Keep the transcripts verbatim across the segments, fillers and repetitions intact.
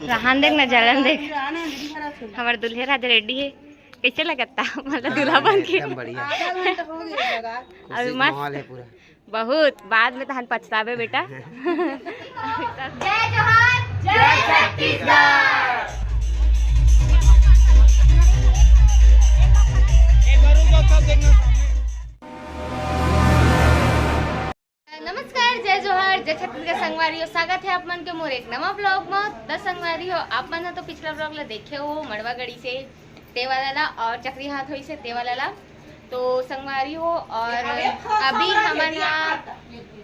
रहन देख ना, जलन देख। हमर दूल्हे राजा रेडी हे। कैसे लगता? मतलब दूल्हा बन के। एकदम बढ़िया। आधा घंटा हो गया लगा। अभी खुशी मस्त। माहौल है पूरा। बहुत बाद में तहन पछताबे बेटा। जय जोहार, जय छत्तीसगढ़। नमस्कार, जय जोहार, जय छत्तीसगढ़ संगवारी हो। स्वागत है आप मन के मोर एक नवा vlog में। त संगवारी हो, आप मन ह तो पिछला vlog ला देखे हो मड़वा गड़ी से ते वाला ला और चकरी हाथ होई से ते वाला ला। तो संगवारी हो, और अभी हमन हा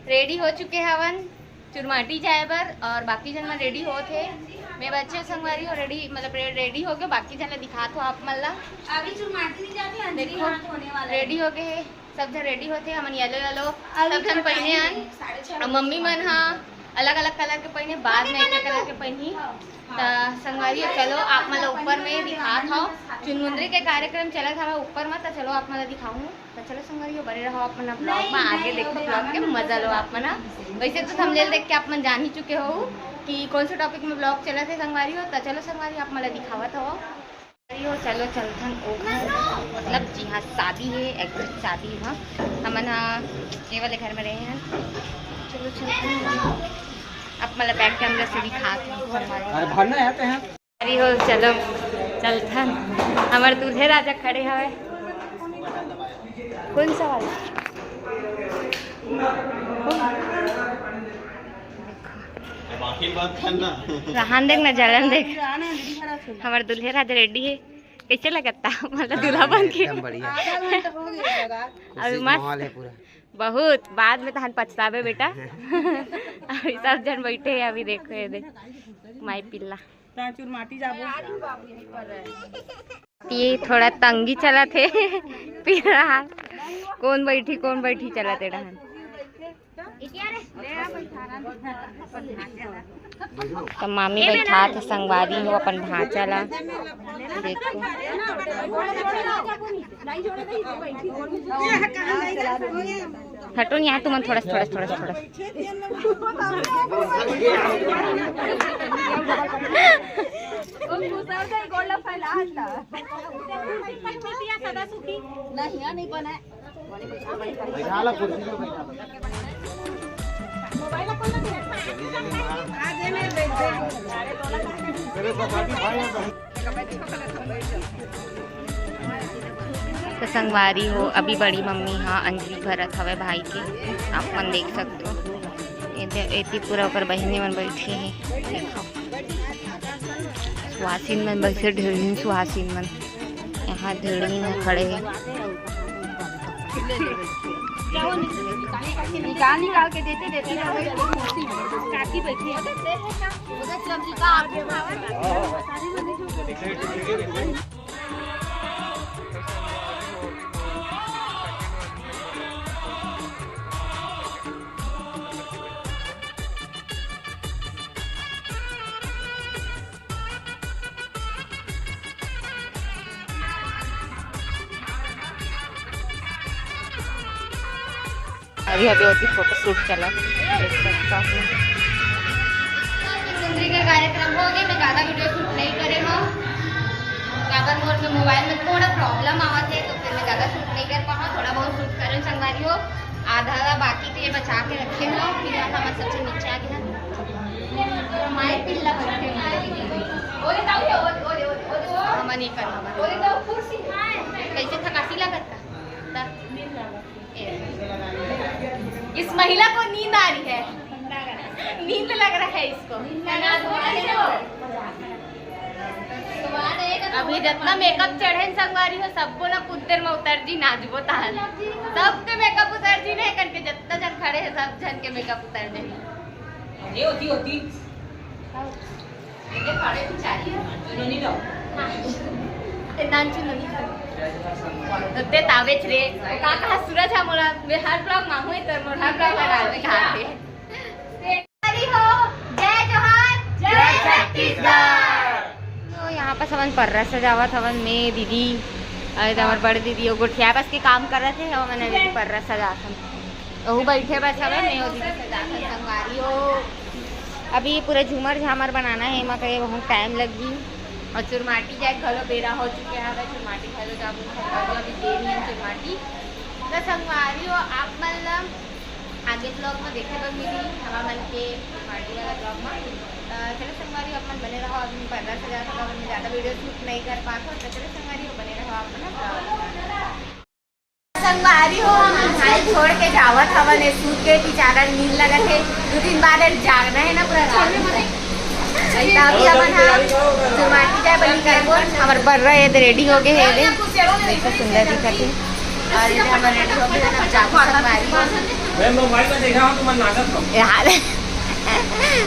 रेडी हो चुके हवन चुरमाटी जाए बर और बाकी जन मन रेडी होत हे। मैं बच्चे संगवारी हो रेडी, मतलब रे-, रेडी हो गए। बाकी जन ला दिखात हो आप मन ला। अभी चुरमाटी नहीं जाती, अंजलि देखो, हाथ होने वाला है। रेडी हो गए हे, सब जन रेडी होत हे। हमन येलो येलो अभी सब जन पहने हन। साढ़े छह अब मम्मी मन हा अलग अलग कलर के पहने, बाद में एक एक कलर के पहनी। त संगवारी हो, चलो आप मन ला ऊपर में दिखात हव। चुनमुंदरी के कार्यक्रम चलत हवय ऊपर में, त चलो आप मन ला दिखाहूँ। त चलो संगवारी हो, बने रहो आप मन vlog में, आगे देखो vlog के मजा लो आप मन। वैसे तो thumbnail देख के आप मन जान ही चुके हो कि कौन से topic में vlog चलत हे संगवारी हो। त चलो संगवारी आप मन ला दिखावत हव। संगवारी हो, चलो चलथन ओ घर, मतलब जिहाँ शादी हे, exact शादी ह। हमन हा ये वाले घर में रहे हैं। चलो चलथन, आप मन ला back camera से दिखात हव संगवारी। अरे भरना है तो यहाँ। अरे हो, चलो चलथन। हमर दूल्हे राजा खड़े हवे। कौन सा वाला? देखो। अब आखिर बात करना। रहन देख ना, जलन देख। हमर दूल्हे राजा रेडी हे। कैसे लगता? मतलब दूल्हा बन के। एकदम बढ़िया। आधा घंटा हो गया लगा। अभी खुशी मस्त। माहौल है पूरा। बहुत बाद में तहन पछताबे बेटा। अभी सब जन बैठे हैं, अभी देखो ये देख माई पिल्ला। ता चुरमाटी जाबो। ये थोड़ा तंगी चलत हे। फिलहाल कौन बैठी, कौन बैठी चलत हे डहन। त मामी बैठात हे संगवारी हो अपन भांचा ला। देखो। हटो न यहाँ तुमन थोड़ा सा, थोड़ा सा, थोड़ा सा, थोड़ा सा। नहीं, यहाँ नहीं बना है। बैठा ला कुर्सी पे बैठा ला। त संगवारी हो, अभी बड़ी मम्मी हा अंजलि भरत हवय भाई के, आप मन देख सकते हो। एदे, एती पूरा ओकर बहिनी मन बैठी हे, देखो। सुहासिन मन बैठे, ढेरहिन सुहासिन मन यहाँ ढेरहिन खड़े हे। निकाल निकाल के देते देते रहो। काकी बैठी है। अभी अभी होती फोटो शूट चला, देख सकता हूँ। सुंदरी के कार्यक्रम हो गए, मैं ज्यादा वीडियो शूट नहीं करे हूँ, काबर मोर में मोबाइल में थोड़ा प्रॉब्लम आवत है, तो फिर मैं ज्यादा शूट नहीं कर पाऊँ। थोड़ा बहुत शूट करें संगवारी हो, आधा आधा बाकी के बचा के रखे हो, फिर यहाँ हमारे सबसे नीचे आ गया। माई पिल्ला बैठे हैं। हमन ये कर, हमन। कैसे थकासी लागत था? इस महिला को नींद आ रही है, नींद लग रहा है इसको। अभी जितना मेकअप चढ़े संगवारी हो, सबको ना कुछ देर में उतर जी, नाचबो ताहन। सबके मेकअप उतर जी ने करके, जितना जन खड़े हैं, सब जन के मेकअप उतर जी। ये होती, होती। ये फाड़े कुछ चाहिए? चुनौनी लाओ। हाँ। ते नान चुनौनी खाओ। तो ते तावेच रे। का कहा सूरज हा मोला, मैं हर vlog मांगू ही तो मोर हर vlog लगा दे कहा थे। अरे हो, जय जोहार, जय छत्तीसगढ़। तो यहाँ पास हमन पर्रा सजावत हवन, मैं, दीदी, अरे हमर बड़ दीदी, वो गोठिया बस के काम करत हे, हमन अभी पर्रा सजात हन। ओहू बैठे बस हवे, मैं वो दीदी सजात हन, संगवारी हो। अभी पूरा झूमर झामर बनाना हे, एमा करे बहुत टाइम लगही। अउ चुरमाटी जाए घलो बेरा हो चुके हवय, चुरमाटी घलो जाबो संगवारी, अभी दे नइ हन चुरमाटी। त संगवारी हो, आप मन ला आगे vlog में देखे बर मिली, हवा मन के चुरमाटी वाला vlog में। त चलो संगवारी हो, आप मन बने रहो, अभी मैं पर्दा सजात हवं, मैं ज्यादा video shoot नइ कर पात हवं। त चलो संगवारी हो, बने रहो आप मन vlog में। संगवारी हो, हम भाई छोड़ के जावत हवन, ए सूत के बेचारा नींद लगत हे। दू दिन बाद ए जागना हे ना पूरा रात। त अभी हमन हा चुरमाटी जाए बर निकलबो। हमर बर्रा ए दे ready हो गए हे, ए दे। देखो सुंदर दिखत हे। अउ ए दे हमर ready हो गए हे, अब जाबो संगवारी हो। मैं mobile में देखा हूँ, तुम नाचत हो। यार,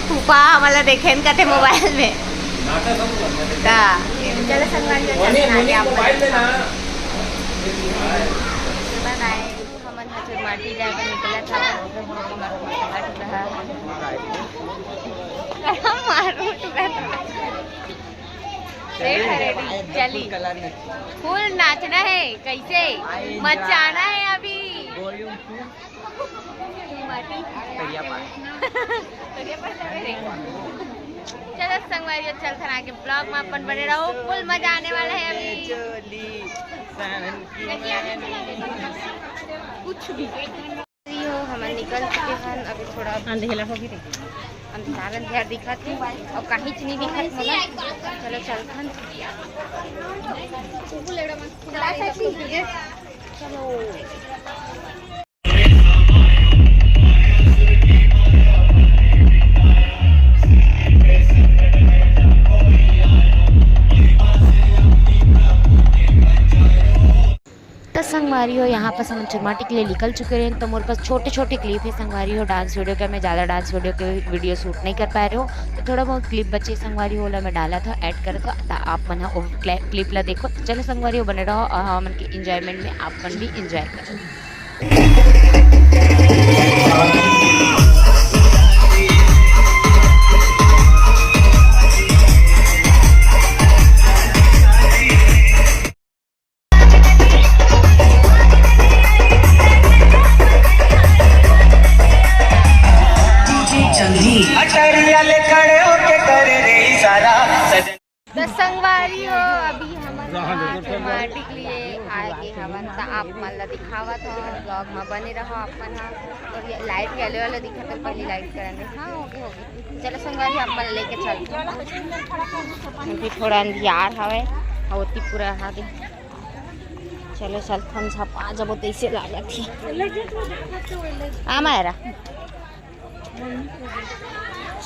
फूफा हमला देखे न कथे mobile में। नाचत हो तुम। का? चलो संगवारी हो, चलते हैं आगे आप mobile में ना। सुबह आए, हमन ह चुरमाटी जाए के निकलत हवन। मारू तुरंत। चली। Full नाचना हे, कैसे? मचाना हे अभी। चुरमाटी। चलो संगवारी हो, चलथन आगे vlog में, अपन बने रहो, full मजा आने वाला हे अभी। कुछ भी। हो, हमन निकल चुके हन, अभी थोड़ा अंधेला हो गए रे। अंधियार अंधियार दिखत हे अउ काहीच नहीं दिखत मोला। चलो चलथन। चलो। त संगवारी हो, यहाँ पर हमन चुरमाटी के लिए निकल चुके रहे, तो मोर पास छोटे-छोटे clip है संगवारी हो dance video के। मैं ज़्यादा dance video के video shoot नहीं कर पा रहे हो, तो थोड़ा बहुत clip बचे संगवारी हो, ओला मैं डालत हव, add करत हव, त आप मन ह ओ क्ले-, clip ला देखो। तो चलो संगवारी हो, बने रहो और हमन के enjoyment में आप मन भी enjoy करो। अटरिया ले खड़े होके करे रे इशारा। त संगवारी हो, अभी हमन ह चुरमाटी के लिए आए गे हवन, त आप मन ला दिखावत हव, vlog में बने रहो आप मन ह। और ये light yellow वाला दिखत हे, पहली light करेंगे। हाँ, हो गई, हो गई। चलो संगवारी, आप मन लेके चलते हैं। अभी थोड़ा अंधियार हवे, अउ ओती पूरा आगे। चलो चलथन, झपा जबो तैसे लागत ही। आ मायरा,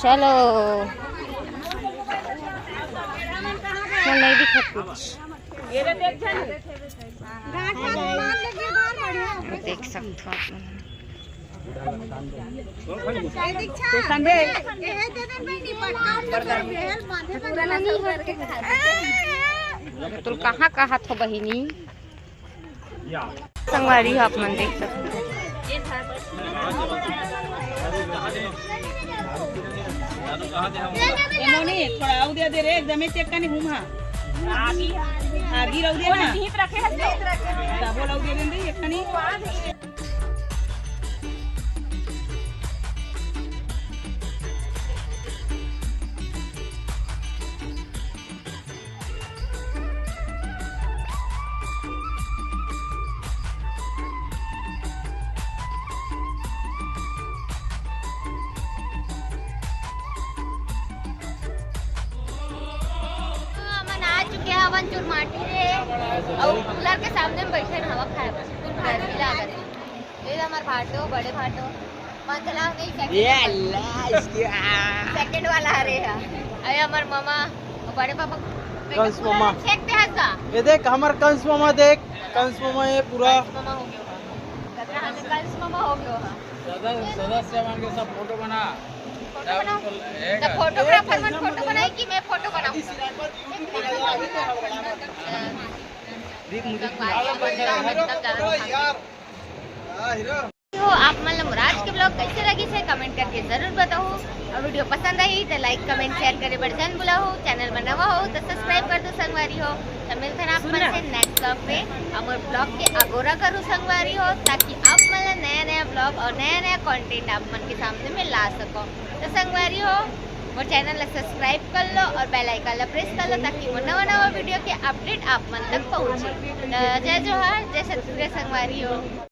चलो। चल, नहीं दिखत कुछ। देख सकथो आप मन। तुल कहाँ कहाँ थो बहिनी? संगवारी हो, आप मन देख सकते हो। ए मोनी, थोड़ा आऊ दे दे रे, एकदम चेक कनी घूमा। आगी रऊ दे ना। तबो लऊ दे दे, एक कनी। हमन आ चुके हवन चुरमाटी रे, अउ कूलर के सामने में बैठे हवा खाए बर। गर्मी लागत हे। ये हमार भाटो, बड़े भाटो। मंझला नहीं, second ये वाला। अल्लाह, इसके, आ। Second वाला हरे हा। अरे हमार मामा, बड़े पापा, कंस मामा। Check दे हंस का। ये देख, हमार कंस मामा देख, कंस मामा ये पूरा। कंस मामा हो गया। कतरा हंस, कंस मामा हो गया। सदस्य, सदस्य बन के सब फोटो बना। फोटो बनाओ। तो फोटोग्राफर मन फोटो बनाए कि मैं फोटो बनाऊं? देख मुझे। तो आप मन ला मोर आज के vlog कैसे लगिस हे, comment करके जरूर बताओ। अउ video पसंद आही तो like, comment, share करे बर झन भुलाओ। Channel में नवा हो तो subscribe कर दो संगवारी हो। तो मिलथन आप मन से next vlog पे। अउ मोर vlog के अगोरा करो संगवारी हो, ताकि आप मन ला नया नया vlog अउ नया नया content आप मन के सामने में ला सको। तो संगवारी हो, मोर चैनल ला सब्सक्राइब कर लो और बेल आइकन ला प्रेस कर लो, ताकि मोर नवा नवा वीडियो के अपडेट आप मन तक पहुंचे। त जय जोहार, जय छत्तीसगढ़ संगवारी हो।